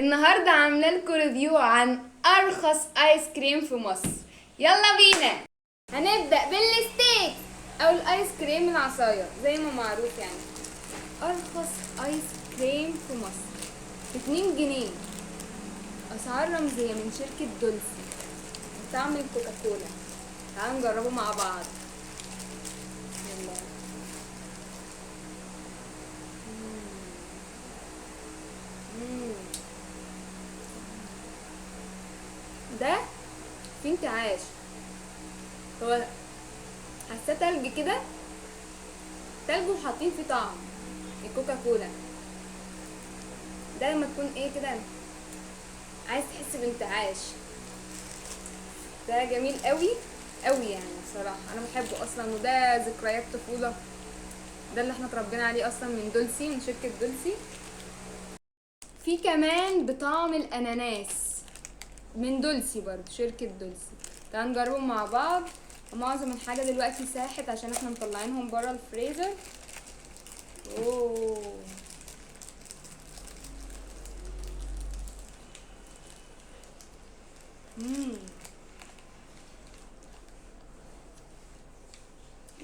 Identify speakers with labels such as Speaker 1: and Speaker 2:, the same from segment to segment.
Speaker 1: النهارده عامله لكم review عن ارخص ايس كريم في مصر. يلا بينا هنبدا بال stick او الايس كريم العصاية زي ما معروف، يعني ارخص ايس كريم في مصر ب2 جنيه، اسعار رمزية من شركة دولسي بطعم الكوكاكولا. تعالوا نجربه مع بعض. يلا. ده في انتعاش، هو حاساه تلج كده، تلج وحاطين فيه طعم الكوكاكولا. ده لما تكون ايه كده عايز تحس بانتعاش، ده جميل قوي قوي يعني بصراحة انا بحبه اصلا، وده ذكريات طفولة، ده اللي احنا اتربينا عليه اصلا من دولسي، من شركة دولسي. في كمان بطعم الاناناس من دولسي برضو، شركة دولسي. تعالوا نجربهم مع بعض. ومعظم الحاجة دلوقتي ساحت عشان احنا مطلعينهم برا الفريزر. اوه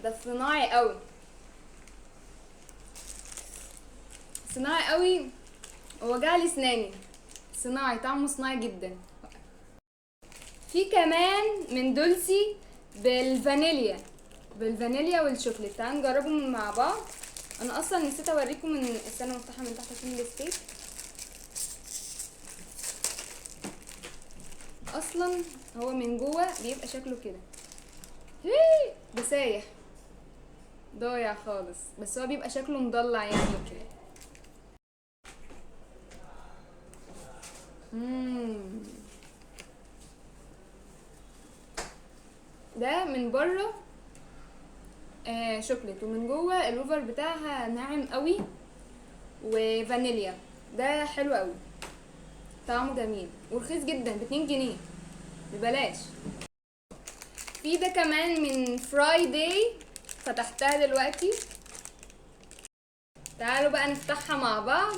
Speaker 1: ده صناعي قوي، صناعي قوي، وجع لي اسناني. صناعي، طعمه صناعي جدا. في كمان من دولسي بالفانيليا، بالفانيليا والشوكليت. تعالوا نجربهم مع بعض. انا اصلا نسيت اوريكم ان السنة مفتوحة من تحت عشان ال stick. اصلا هو من جوه بيبقى شكله كده، ده سايح ضايع خالص، بس هو بيبقى شكله مضلع يعني كده. ده من بره شوكليت، ومن جوه الوفر بتاعها ناعم قوي وفانيليا. ده حلو قوي، طعمه جميل ورخيص جدا، ب2 جنيه ببلاش. في ده كمان من فرايداي، فتحتها دلوقتي. تعالوا بقى نفتحها مع بعض،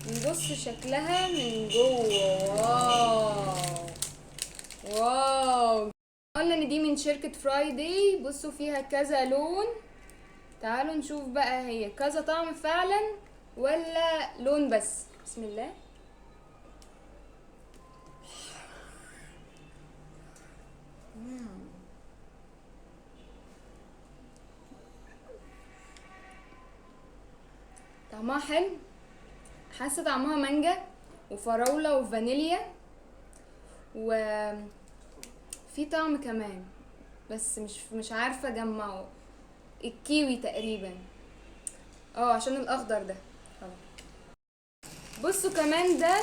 Speaker 1: نبص شكلها من جوه. wow wow، قلنا ان دي من شركة فرايداي. بصوا فيها كذا لون، تعالوا نشوف بقى هي كذا طعم فعلا ولا لون بس. بسم الله. طعمها حلو، حاسه طعمها مانجا وفراوله وفانيليا، وفي طعم كمان بس مش عارفه اجمعه، الكيوي تقريبا، عشان الاخضر ده. بصوا كمان ده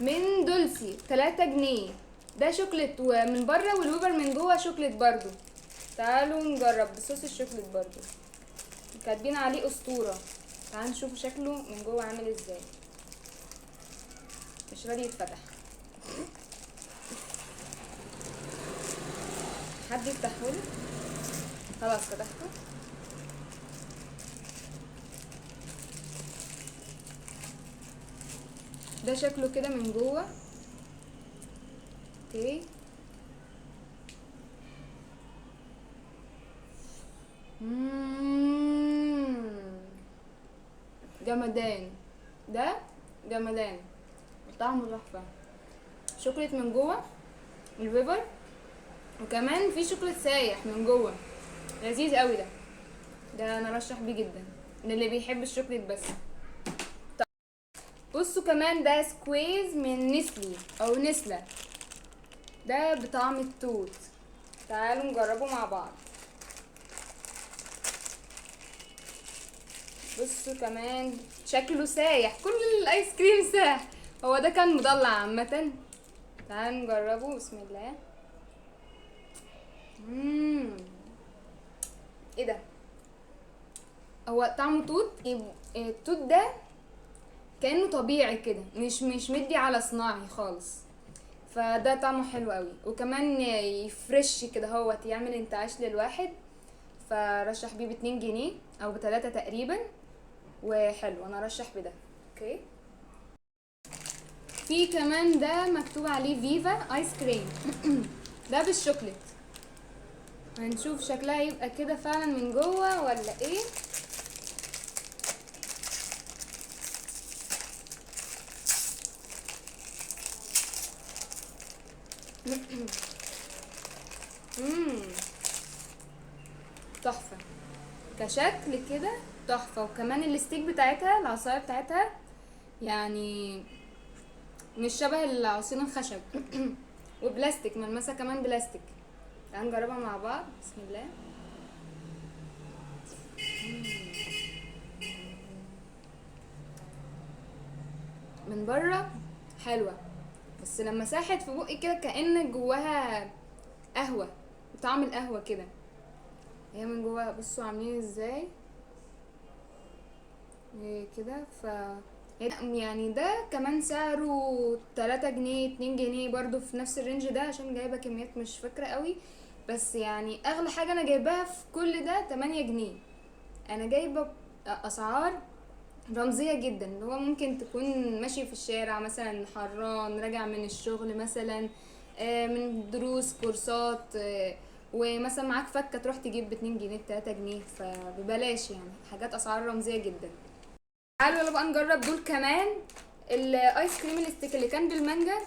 Speaker 1: من دولسي 3 جنيه، ده شوكليت ومن بره والويبر من جوه شوكليت برضو. تعالوا نجرب بصوص الشوكليت برضو، كاتبين عليه اسطورة. تعالوا نشوف شكله من جوه عامل ازاي. مش راضي يتفتح، حد يفتحهولي؟ خلاص فتحته. ده شكله كده من جوه. okay. جمدان، ده جمدان، طعمه تحفة. شوكليت من جوه الويفر، وكمان في شوكليت سايح من جوه، لذيذ قوي ده. ده انا ارشح بيه جدا للي بيحب الشوكليت بس. بصوا كمان ده squeeze من نسلي او نسلة، ده بطعم التوت. تعالوا نجربه مع بعض. بصوا كمان شكله سايح، كل الايس كريم سايح، هو ده كان مضلع عامة. تعالوا نجربه. بسم الله. ايه ده؟ هو طعمه توت، التوت ده كأنه طبيعي كده، مش مدي على صناعي خالص، فده طعمه حلو قوي، وكمان يفرش كده هوت، يعمل انتعاش للواحد. فرشح بيه ب2 جنيه او ب3 تقريبا، وحلو، انا ارشح بده. okay. في كمان ده مكتوب عليه فيفا ايس كريم ده بالشوكليت. هنشوف شكلها يبقى كده فعلا من جوه ولا ايه. تحفة كشكل كده، تحفة. وكمان ال stick بتاعتها، العصاية بتاعتها يعني مش شبه العصيان الخشب وبلاستيك، ملمسها كمان بلاستيك. تعالوا نجربها مع بعض. بسم الله. من بره حلوة، بس لما ساحت في بقي كده كأن جواها قهوة، طعم القهوة كده هي من جواها. بصوا عاملين ازاي كده. يعني ده كمان سعره 3 جنيه، 2 جنيه برضو في نفس ال range ده، عشان جايبه كميات مش فاكره قوي. بس يعني اغلى حاجة انا جايباها في كل ده 8 جنيه. انا جايبه اسعار رمزية جدا، اللي هو ممكن تكون ماشي في الشارع مثلا، حران، راجع من الشغل مثلا، من دروس، كورسات، ومثلا معاك فكه تروح تجيب ب2 جنيه، ب3 جنيه، فببلاش يعني، حاجات اسعار رمزية جدا. تعالوا يلا بقى نجرب دول كمان. الايس كريم ال stick اللي كان بالمانجا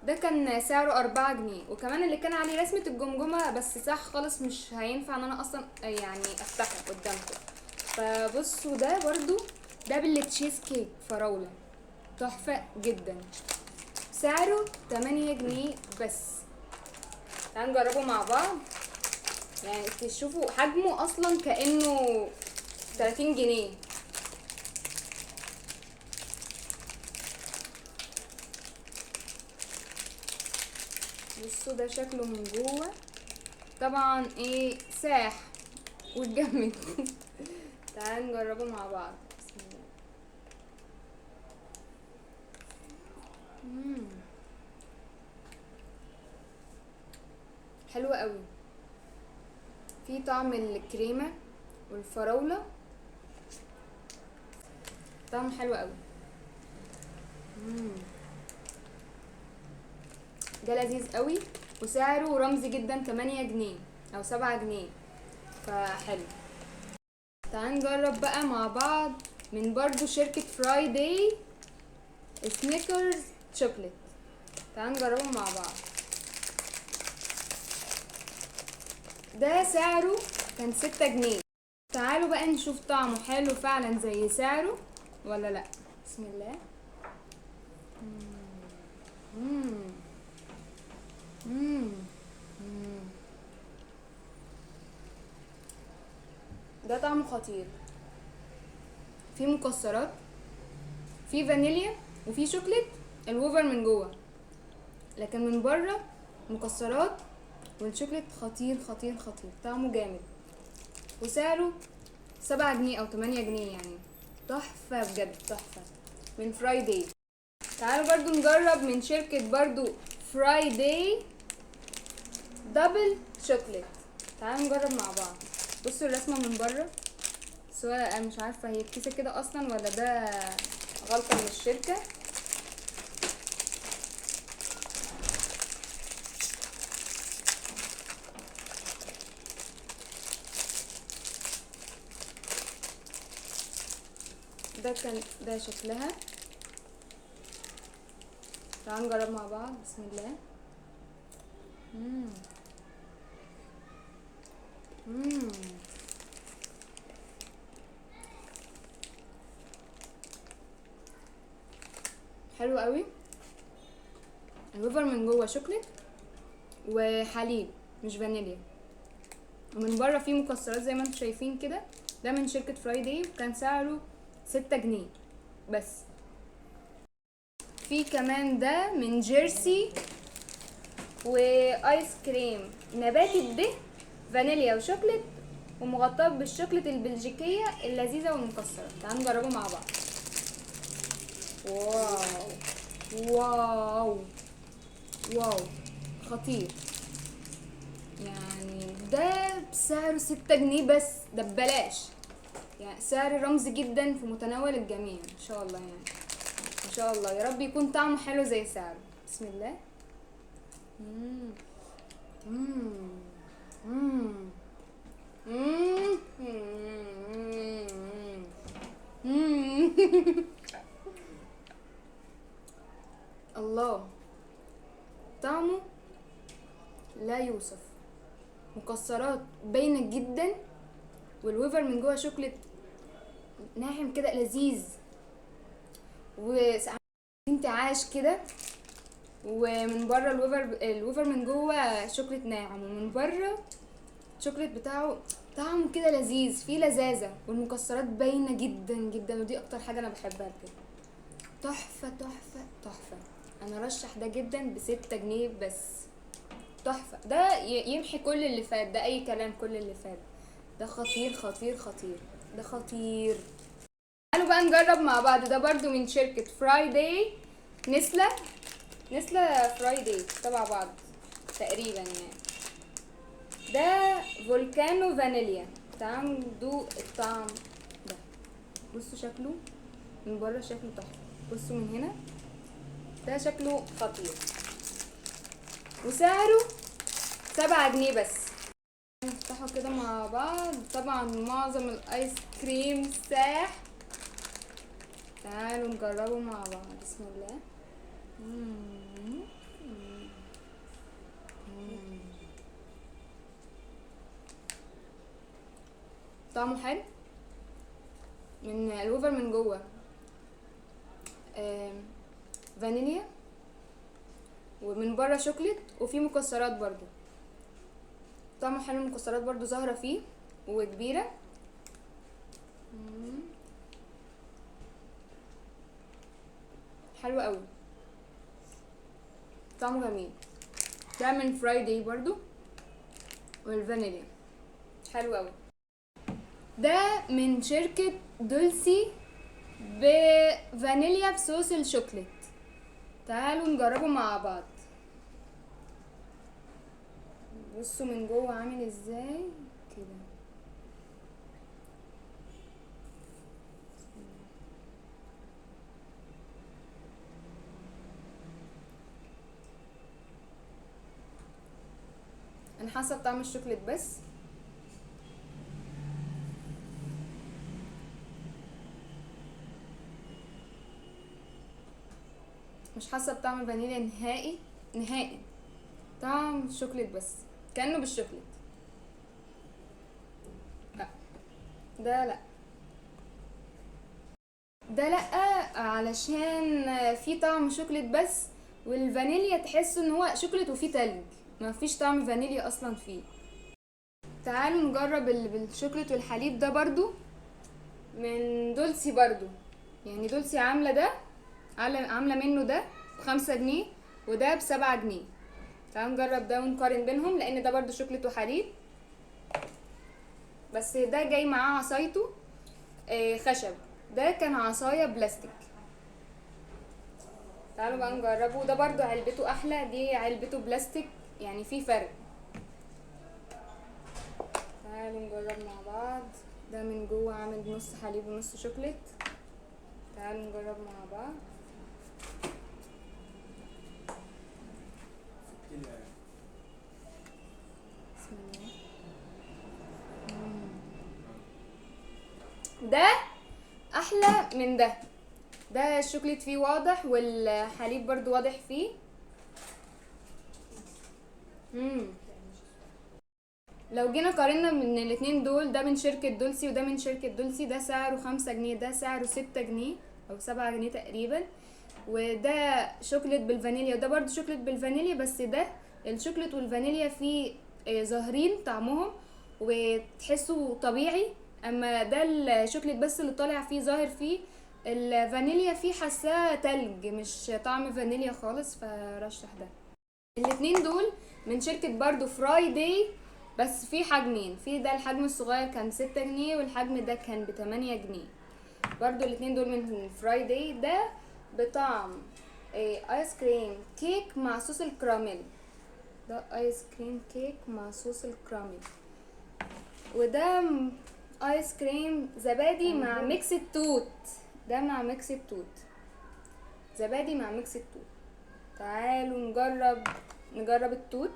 Speaker 1: ده كان سعره 4 جنيه، وكمان اللي كان عليه رسمة الجمجمة بس صح خالص مش هينفع ان انا اصلا يعني افتحه قدامكم. فبصوا ده برضو، ده بالتشيز كيك فراولة، تحفة جدا، سعره 8 جنيه بس. تعالوا نجربه مع بعض. يعني تشوفوا حجمه اصلا كأنه 30 جنيه. بصوا ده شكله من جوه، طبعا ايه ساح واتجمد. تعالوا نجربه مع بعض. بسم الله. حلو قوي، في طعم الكريمة والفراوله، طعم حلو قوي. ده لذيذ قوي وسعره رمزي جدا، 8 جنيه او 7 جنيه، فحلو. تعال نجرب بقى مع بعض من برضو شركة فرايداي سنيكرز شوكليت. تعال نجربه مع بعض. ده سعره كان 6 جنيه. تعالوا بقى نشوف طعمه حلو فعلا زي سعره ولا لا. بسم الله. ده طعمه خطير، في مكسرات، في فانيليا، وفي شوكليت الوفر من جوه، لكن من بره مكسرات والشوكليت خطير خطير خطير، طعمه جامد. وسعره 7 جنيه او 8 جنيه، يعني تحفة بجد، تحفة من فرايداي. تعالوا برضو نجرب من شركة برضو فرايداي double chocolate. تعالوا نجرب مع بعض. بصوا الرسمة من بره، سواء مش عارفة هي الكيسة كده اصلا ولا ده غلطة من الشركة. ده كان ده شكلها. تعالوا نجرب مع بعض. بسم الله. حلو قوي. الوفر من جوه شوكليت وحليب مش فانيليا، ومن بره فيه مكسرات زي ما انتم شايفين كده. ده من شركة فرايداي وكان سعره 6 جنيه بس. في كمان ده من جيرسي، وايس كريم نباتي الدهن فانيليا وشوكليت، ومغطاه بالشوكليت البلجيكية اللذيذة والمكسرة. تعالوا نجربه مع بعض. wow wow wow خطير. يعني ده بسعره 6 جنيه بس، ده ببلاش، يعني سعر رمزي جدا في متناول الجميع ان شاء الله. يعني ما شاء الله. يا رب يكون طعمه حلو زي سعره. بسم الله. مم. مم. مم. مم. مم. الله، طعمه لا يوصف. مكسرات باينة جدا، والويفر من جوه شوكليت ناعم كده لذيذ، وانتعاش كده، ومن بره الويفر من جوه شوكليت ناعم، ومن بره الشوكليت بتاعه طعمه كده لذيذ، فيه لذاذه، والمكسرات باينة جدا جدا، ودي اكتر حاجة انا بحبها بجد. تحفة تحفة تحفة. انا رشح ده جدا ب6 جنيه بس، تحفة. ده يمحي كل اللي فات، ده اي كلام، كل اللي فات ده خطير خطير خطير، ده خطير. تعالوا بقى نجرب مع بعض. ده برضو من شركة فرايداي، نسلة فرايداي تبع بعض تقريبا يعني. ده فولكانو فانيليا. تعالوا ندوق الطعم ده. بصوا شكله من بره، شكله تحفة. بصوا من هنا، ده شكله خطير، وسعره 7 جنيه بس. نفتحه كده مع بعض. طبعا معظم الايس كريم ساح، تعالوا نجربه مع بعض. بسم الله. طعمه حلو، من الوفر من جوه فانيليا، ومن بره شوكليت، وفيه مكسرات برضو. طعمه حلو، المكسرات برضو ظاهرة فيه وكبيرة. حلو قوي، طعمه جميل. ده من فرايداي برضو، والفانيليا حلو قوي. ده من شركة دولسي بفانيليا بصوص الشوكليت. تعالوا نجربه مع بعض. بصوا من جوه عامل ازاي كده. انا حاسه بطعم الشوكليت بس. مش حاسه بطعم الفانيليا نهائي نهائي، طعم الشوكليت بس، كأنه بالشوكليت. لا ده لا، ده لا، علشان في طعم شوكليت بس، والفانيليا تحس ان هو شوكليت وفيه تلج، ما فيش طعم فانيليا اصلا فيه. تعالوا نجرب اللي بالشوكليت والحليب ده برضو من دولسي برضو. يعني دولسي عامله ده، عامله منه ده ب5 جنيه وده ب7 جنيه. تعالوا نجرب ده ونقارن بينهم، لان ده برضو شوكليت وحليب، بس ده جاي معاه عصايته خشب، ده كان عصاية بلاستيك. تعالوا بقى نجربه. ده برضو علبته احلى، دي علبته بلاستيك، يعني في فرق. تعالوا نجرب مع بعض. ده من جوه عامل نص حليب ونص شوكليت. تعالوا نجرب مع بعض. بسم الله. ده احلى من ده، ده الشوكليت فيه واضح والحليب برضو واضح فيه. لو جينا قارنا من الاتنين دول، ده من شركة دولسي وده من شركة دولسي، ده سعره 5 جنيه، ده سعره 6 جنيه او 7 جنيه تقريبا. وده شوكليت بالفانيليا وده برضو شوكليت بالفانيليا، بس ده الشوكليت والفانيليا فيه ظاهرين طعمهم وتحسوا طبيعي، اما ده الشوكليت بس اللي طالع فيه ظاهر فيه، الفانيليا فيه حاساه تلج، مش طعم فانيليا خالص، فرشح ده. الاتنين دول من شركة برضو فرايداي، بس في حجمين، في ده الحجم الصغير كان 6 جنيه والحجم ده كان ب8 جنيه. برضو الاتنين دول من فرايداي. ده بطعم ايس كريم كيك مع صوص الكراميل، ده ايس كريم كيك مع صوص الكراميل، وده ايس كريم زبادي مع mix التوت، ده مع mix التوت. زبادي مع mix التوت. تعالوا نجرب التوت.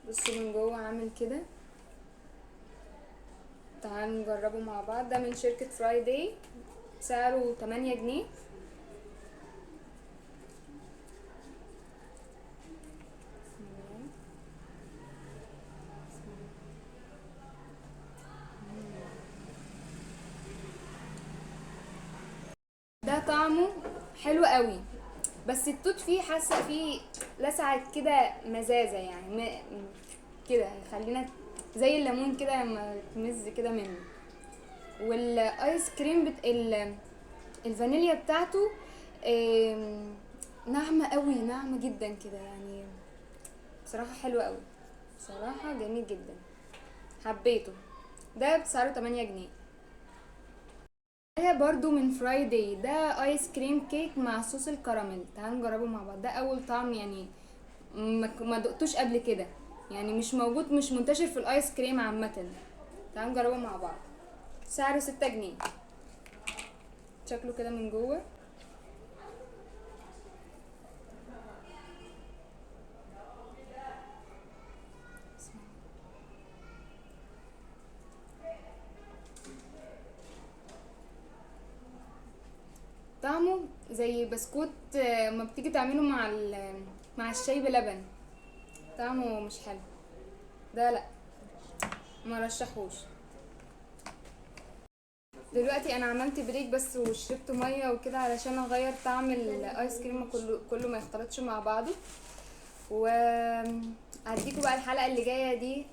Speaker 1: بصوا من جوه عامل كده، تعالوا نجربه مع بعض. ده من شركة فرايداي، سعره 8 جنيه. ده طعمه حلو قوي، بس التوت فيه حاسه فيه لسعه كده، مزازه يعني، كده خلينا زي الليمون كده لما تمز كده منه. والايس كريم الفانيليا بتاعته ناعمة قوي، ناعمة جدا كده يعني، بصراحة حلوة قوي، بصراحة جميل جدا، حبيته. ده بسعره 8 جنيه. ده برضو من فرايداي، ده ايس كريم كيك مع صوص الكراميل. تعالوا نجربه مع بعض. ده اول طعم يعني ما دقتوش قبل كده، يعني مش موجود، مش منتشر في الايس كريم عامة. تعالوا نجربه مع بعض. سعره 6 جنيه. شكله كده من جوه. طعمه زي بسكوت، ما بتيجي تعمله مع الشاي بلبن. طعمه مش حلو ده، لا ما رشحوش. دلوقتي انا عملت break بس وشربت مية وكده علشان اغير طعم الايس كريم كله ما يختلطش مع بعضه. وهديكوا بقى الحلقة اللي جاية دي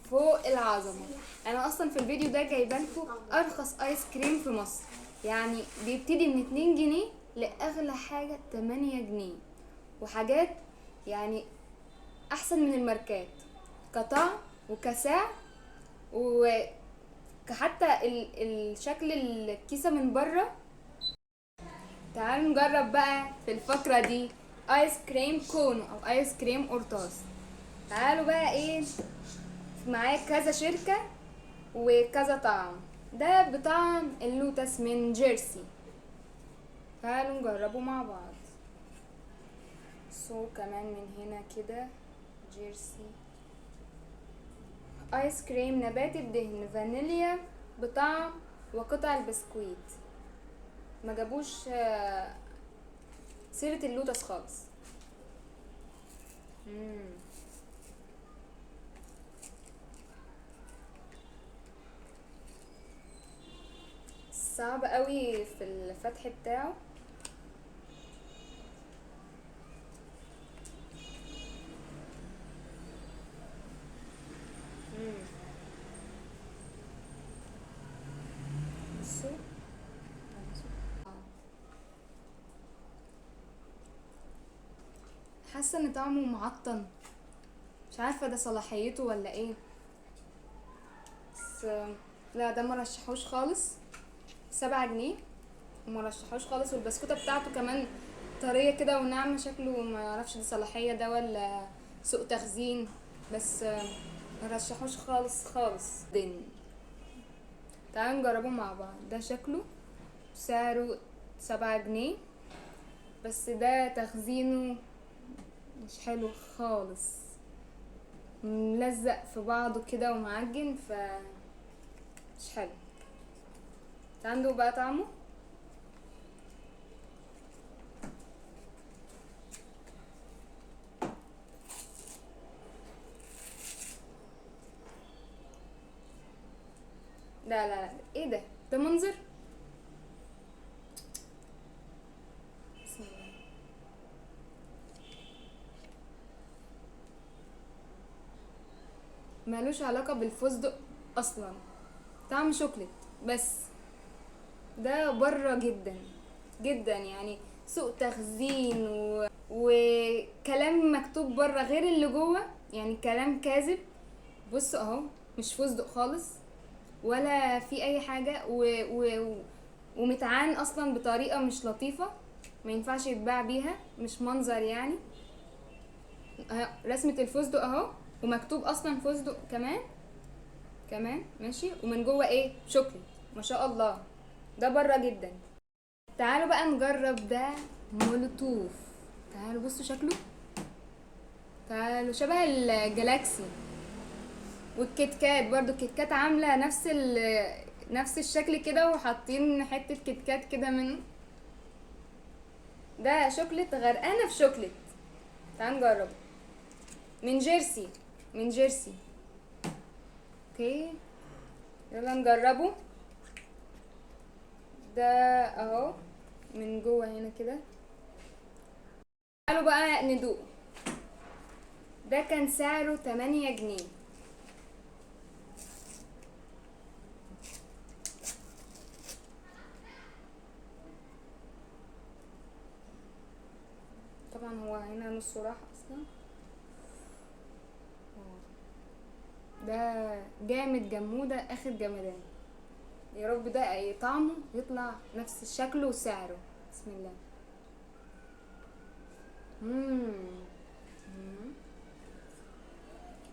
Speaker 1: فوق العظمة. انا اصلا في الفيديو ده جايبه لكم ارخص ايس كريم في مصر، يعني بيبتدي من 2 جنيه لاغلى حاجة 8 جنيه، وحاجات يعني احسن من الماركات كطعم وكسعر وكحتى الشكل الكيسة من بره. تعالوا نجرب بقى في الفقرة دي ايس كريم كونو او ايس كريم قرطاس. تعالوا بقى معايا كذا شركة وكذا طعم. ده بطعم اللوتس من جيرسي، تعالوا نجربه مع بعض. كمان من هنا كده جيرسي ايس كريم نبات الدهن فانيليا بطعم وقطع البسكويت. ما جابوش سيرة اللوتس خالص. صعب قوي في الفتح بتاعه. بصوا حاسه ان طعمه معطن، مش عارفه ده صلاحيته ولا ايه، بس لا ده ما رشحوش خالص. 7 جنيه وما رشحوش خالص. والبسكوته بتاعته كمان طرية كده وناعمه، شكله ما يعرفش دي صلاحية ده ولا سوء تخزين، بس ما رشحوش خالص خالص. دين تعالوا نجربه مع بعض. ده شكله، سعره 7 جنيه، بس ده تخزينه مش حلو خالص، ملزق في بعضه كده ومعجن، ف مش حلو. تعالوا بقى طعمه. لا لا لا، ايه ده؟ ده منظر. بسم الله. مالوش علاقة بالفستق اصلا، طعم شوكليت بس. ده بره جدا جدا، يعني سوء تخزين وكلام مكتوب بره غير اللي جوه، يعني كلام كاذب. بصوا اهو، مش فستق خالص ولا في اي حاجة، ومتعان اصلا بطريقة مش لطيفة، ما ينفعش يتباع بيها، مش منظر يعني. رسمه الفستق اهو، ومكتوب اصلا فستق كمان، كمان ماشي، ومن جوه ايه؟ شوكليت. ما شاء الله ده بره جدا. تعالوا بقى نجرب ده مولوتوف. تعالوا بصوا شكله، تعالوا شبه الجالاكسي. والكيت كات برضو، الكيت كات عامله نفس الشكل كده، وحاطين حتة كيت كات كده منه. ده شوكليت غرقانة في شوكليت. تعالوا نجرب. من جيرسي، من جيرسي. okay يلا نجربه. ده اهو من جوه هنا كده. تعالوا بقى ندوق. ده كان سعره 8 جنيه. طبعا هو هنا نصه راح اصلا. ده جامد جمودة اخر جمدان. يا رب ده اي طعمه يطلع نفس الشكل وسعره. بسم الله.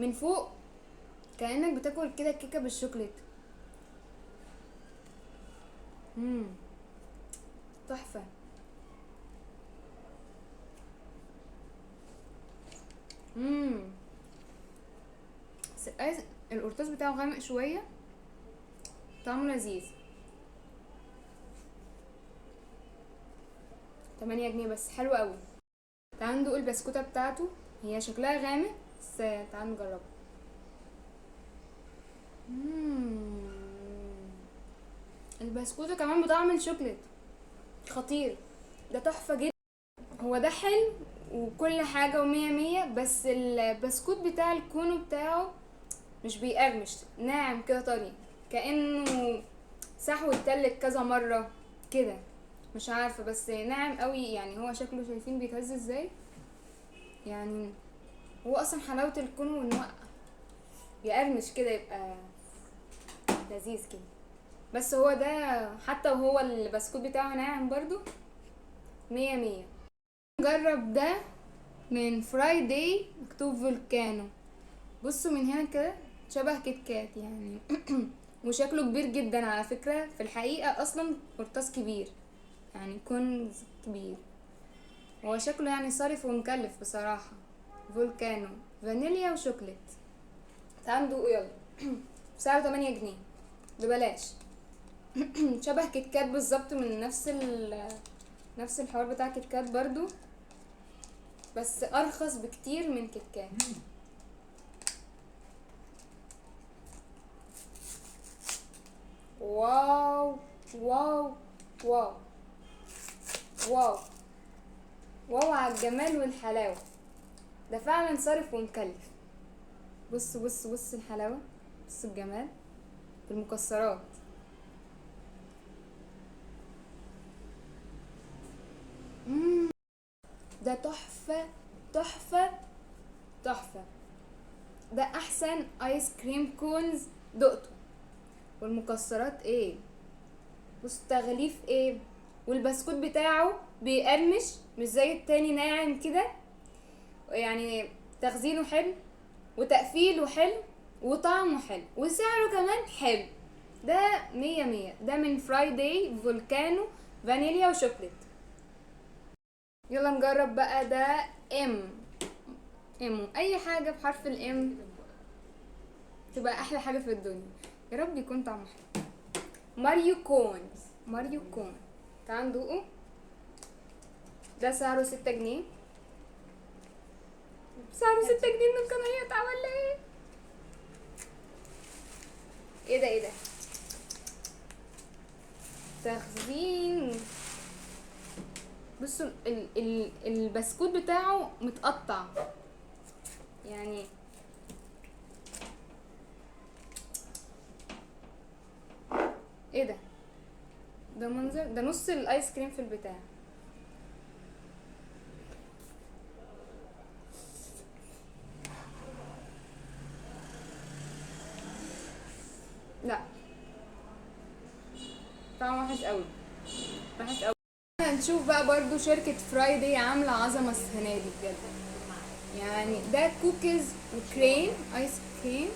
Speaker 1: من فوق كأنك بتاكل كده كيكة بالشوكليت. تحفة. بس القرطاس بتاعه غامق شوية، طعمه لذيذ. 8 جنيه بس، حلو قوي. تعالوا ندوق البسكوتة بتاعته، هي شكلها غامق بس تعالوا نجربها. البسكوتة كمان بطعم الشوكليت، خطير. ده تحفة جدا. هو ده حلو وكل حاجة ومية مية، بس البسكوت بتاع الكونو بتاعه مش بيقرمش، ناعم كده طري، كأنه سحو اتلج كذا مرة كده، مش عارفة، بس ناعم قوي. هو شكله شايفين بيتهز ازاي، هو اصلا حلاوة الكونو ان هو يقرمش كده، يبقى لذيذ كده. بس هو ده حتى وهو البسكوت بتاعه ناعم برضو مية مية. نجرب ده من فرايداي، مكتوب فولكانو. بصوا من هنا كده شبه كيت كات وشكله كبير جدا على فكرة. في الحقيقة اصلا قرطاس كبير، يعني كنز كبير. هو شكله صارف ومكلف بصراحة. فولكانو فانيليا وشوكليت. تعالوا ندوقه يلا. سعره 8 جنيه ببلاش. شبه كيت كات بالظبط، من نفس الحوار بتاع كيت كات برضو، بس ارخص بكتير من كيت كات. wow wow wow wow wow على الجمال والحلاوة. ده فعلا صارف ومكلف. بص بص بص الحلاوة، بص الجمال بالمكسرات. ده تحفة تحفة تحفة. ده أحسن آيس كريم cones دقته. والمكسرات ايه، بص التغليف ايه، والبسكوت بتاعه بيقرمش مش زي التاني، ناعم كده، تخزينه حلو وتقفيله حلو وطعمه حلو وسعره كمان حلو. ده مية مية. ده من فرايداي فولكانو فانيليا وشوكليت. يلا نجرب بقى ده ام ام، اي حاجة بحرف الام تبقى احلى حاجة في الدنيا. يا رب يكون طعمه حلو. ماريو كونز، ماريو كون، تعالوا ندوقه. ده سعره 6 جنيه. سعره 6 جنيه، انه كان هيقطع ولا ايه؟ ايه ده؟ ايه ده؟ تخزين. بصوا البسكوت بتاعه متقطع، ايه ده؟ ده منظر، ده نص الايس كريم في البتاع. لا طعمه وحش قوي، وحش قوي. هنشوف بقى برضو شركة فرايداي عاملة عظمة السنة دي بجد. ده كوكيز وكريم، ايس كريم.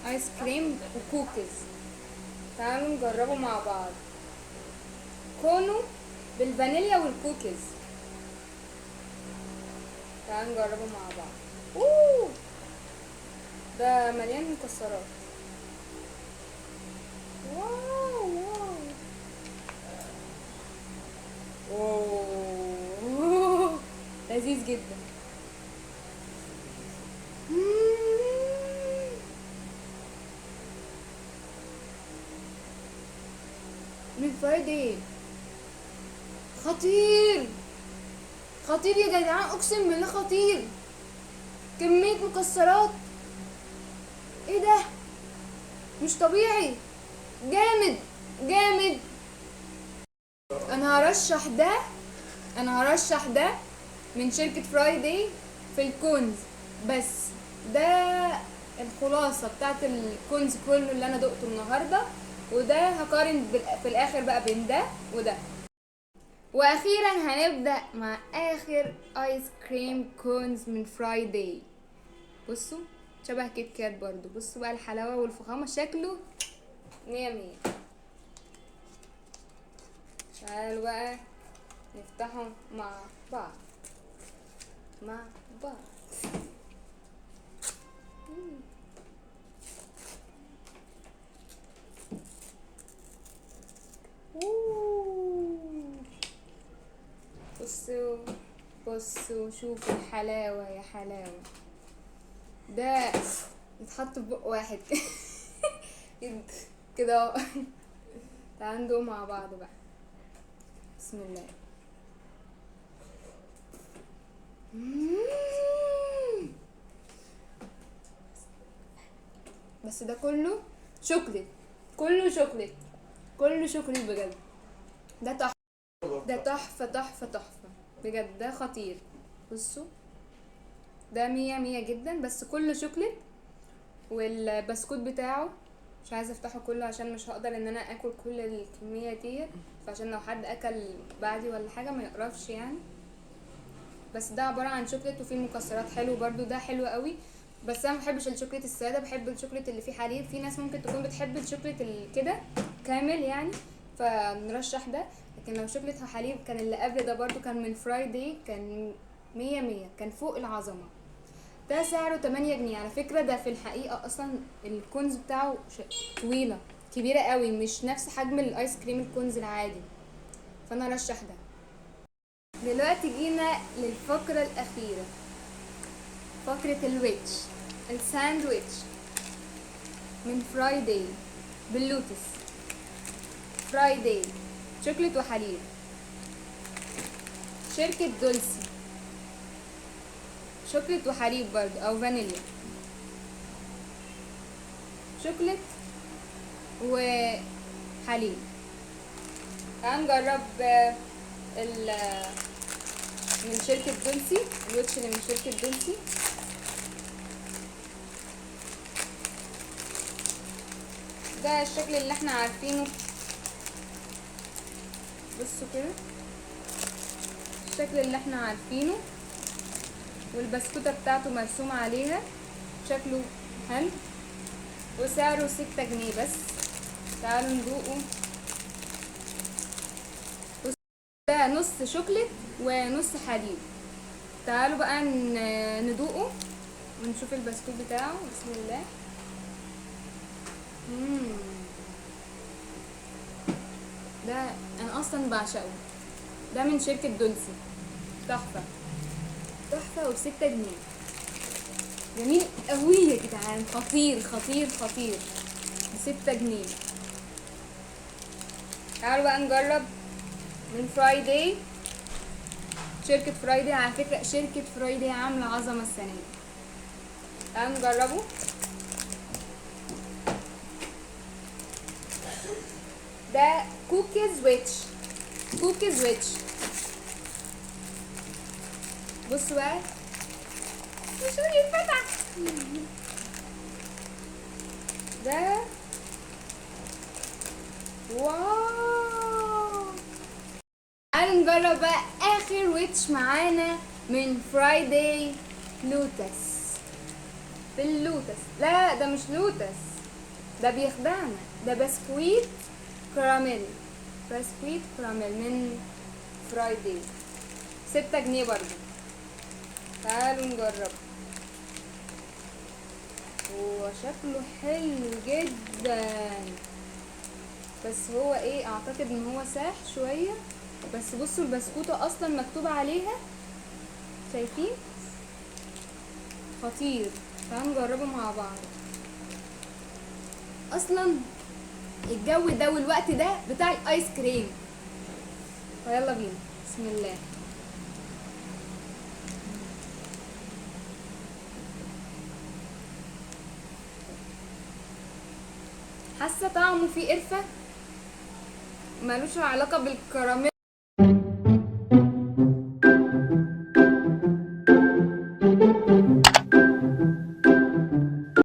Speaker 1: ايس كريم وكوكيز. تعالوا نجربه مع بعض. كونو بالفانيليا والكوكيز، تعالوا نجربه مع بعض. اوه ده مليان مكسرات. wow wow wow لذيذ جدا. من فرايداي خطير خطير يا جدعان، اقسم بالله خطير. كمية مكسرات، ايه ده، مش طبيعي، جامد جامد. انا هرشح ده، انا هرشح ده من شركة فرايداي في ال cones. بس ده الخلاصة بتاعت ال cones كله اللي انا دقته النهاردة، وده هقارن في الاخر بقى بين ده وده. واخيرا هنبدأ مع اخر ايس كريم cones من فرايداي. بصوا شبه كيت كات برضو، بصوا بقى الحلاوة والفخامة، شكله مية مية. تعالوا بقى نفتحه مع بعض مع بعض. بصوا بصوا شوفوا الحلاوة يا حلاوة. ده يتحط في بق واحد كده. تعالوا ندوق مع بعض بقى. بسم الله. بس ده كله شوكليت، كله شوكليت، كله شوكليت بجد. ده تحفة، ده تحفة تحفة تحفة بجد، ده خطير. بصوا ده مية مية جدا، بس كله شوكليت. والبسكوت بتاعه مش عايزة افتحه كله عشان مش هقدر ان انا اكل كل الكمية ديت، فعشان لو حد اكل بعدي ولا حاجة ما يقرفش يعني. بس ده عبارة عن شوكليت وفيه مكسرات، حلو برضو، ده حلو قوي. بس انا ما بحبش الشوكليت السادة، بحب الشوكليت اللي فيه حليب. في ناس ممكن تكون بتحب الشوكليت كده كامل يعني، فنرشح ده. لكن لو شوكليت وحليب، كان اللي قبل ده برضو كان من فرايداي، كان مية مية، كان فوق العظمة. ده سعره 8 جنيه على فكرة. ده في الحقيقة اصلا ال cones بتاعه طويلة كبيرة قوي، مش نفس حجم الايس كريم ال cones العادي، فانا ارشح ده. دلوقتي جينا للفقرة الأخيرة، فقرة ال wedge، الساندويتش من فرايداي باللوتس. فرايداي شوكليت وحليب، شركة دولسي، شوكليت وحليب برضو أو فانيليا، شوكليت وحليب. هنجرب من شركة دولسي، الوتش اللي من شركة دولسي. ده الشكل اللي احنا عارفينه، بصوا كده الشكل اللي احنا عارفينه، والبسكوتة بتاعته مرسوم عليها، شكله حلو، وسعره 6 جنيه بس. تعالوا ندوقه. ده نص شوكليت ونص حليب. تعالوا بقى ندوقه ونشوف البسكوت بتاعه. بسم الله. ده انا اصلا بعشقه، ده من شركة دولسي، تحفة تحفة، وب6 جنيه. جميل قوي يا جدعان، خطير خطير خطير، ب6 جنيه. تعالوا بقى نجرب من فرايداي، شركة فرايداي. على فكرة شركة فرايداي عاملة عظمة السنة دي. تعالوا نجربه. ده cookies wedge، cookies wedge. بصوا بقى مش راضي يتفتح. ده wow. تعالوا نجرب بقى اخر ويتش معانا من فرايداي، لوتس. باللوتس، لا ده مش لوتس، ده بيخدعنا. ده بسكويت كراميل، بسكويت كراميل من فرايداي، 6 جنيه برضو. تعالوا نجرب. هو شكله حلو جدا، بس هو ايه، اعتقد ان هو ساح شوية. بس بصوا البسكوتة اصلا مكتوب عليها، شايفين؟ خطير. تعالوا نجربه مع بعض. اصلا الجو ده والوقت ده بتاع الايس كريم، فيلا بينا. بسم الله. حاسه طعمه فيه قرفه، ملوش علاقة بالكراميل.